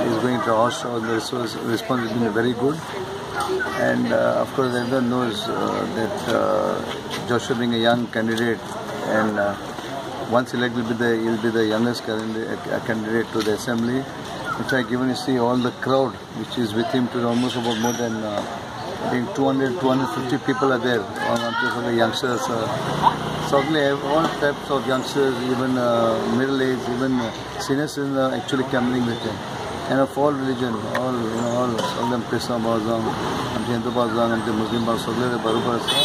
is going to house to house. The response has been very good. And of course, everyone knows that Joshua being a young candidate, and once elected, he'll be the youngest candidate to the assembly. In fact, even you see all the crowd which is with him to almost about more than I think 200, 250 people are there. On the youngsters, certainly all types of youngsters, even middle age, even senior citizens are actually coming with him. And of all religion, all you know, all them Christian भाव, आमचे हिंदू भाव, आमचे मुस्लिम भाव, सगळे बरोबर आसा.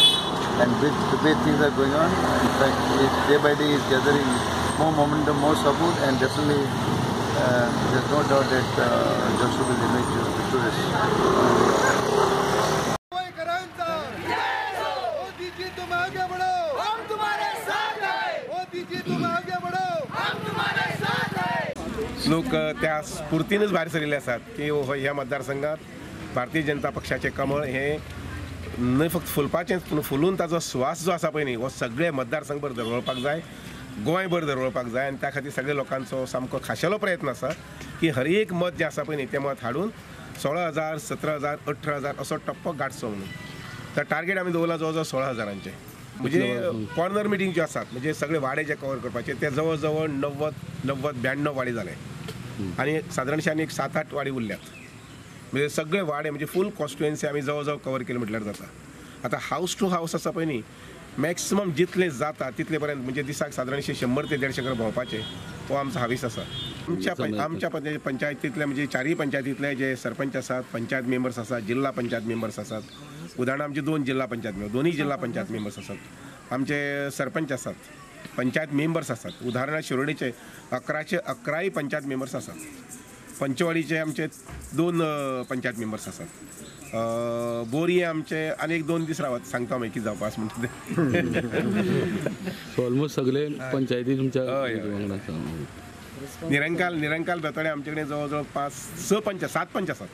And with the way things are going on, in fact, day by day is gathering more momentum, more support, and definitely there's no doubt that Joshua will emerge victorious. तुम आगे बढ़ो, हम तुम्हारे साथ हैं. मोदी जी तुम आगे बढ़ो, हम तुम्हारे साथ हैं. लोक त्या स्फूर्तीनच भायर सरिल्ले आसात की ह्या मतदारसंघात भारतीय जनता पक्षाचें कमळ हें न्हय फक्त फुलपाचेंच, पूण फुलून ताजो सुवास जो आसा पळय न्ही हो सगळे मतदारसंघभर दरवळपाक जाय, गोंयभर दरवळपाक जाय. आनी त्या खातीर सगळे लोकांचो सामको खाशेलो प्रयत्न आसा की हर एक मत जें आसा पळय न्ही तें मत हाडून 16,000, 17,000, 18,000 असो टप्पो गांठचो म्हणून. तर टार्गेट आमी दवरला जवळ जवळ 16,000. म्हणजे कॉर्नर मिटींग ज्यो आसात म्हणजे सगळे वाडे जे कवर करपाचे ते जवळ जवळ 90, 90, 92 वाडे जाले आनी सादारणशे आनी एक 7-8 वाडी उरल्यात. म्हणजे सगळे वाडे म्हणजे फूल कॉन्स्टिट्युएन्सी आमी जवळ जवळ कवर केली म्हटल्यार जाता. आतां हावस टू हावस आसा पळय न्ही मॅक्सिमम जितले जाता तितले पर्यंत म्हणजे दिसाक सादारणशे 100 ते 150 घर भोंवपाचे हो आमचो हावेस आसा. आमच्या पंचायतींतले म्हणजे चारय पंचायतींतले जे सरपंच आसात, पंचायत मेंबर्स आसात, जिल्हा पंचायत मेंबर्स आसात. उदाहरण आमचे 2 जिल्हा पंचायत मेंबर्स, दोनूय जिल्हा पंचायत मेंबर्स आसात, आमचे सरपंच आसात, पंचायत मेंबर्स आसात. उदाहरणार्थ शिरोडेचे 11चे 11 पंचायत मेंबर्स आसात, पंचवाडीचे आमचे 2 पंचायत मेंबर्स आसात, बोरये आमचे आनी एक 2 दीस रावत सांगता मागीर कितें जावपा आसा म्हणटा तें. ऑलमोस्ट सगळे पंचायती तुमच्या निरंकाल निरंकाल बेतोडे आमचे कडेन जवळ जवळ 5, 6 पंच, 7 पंच आसात.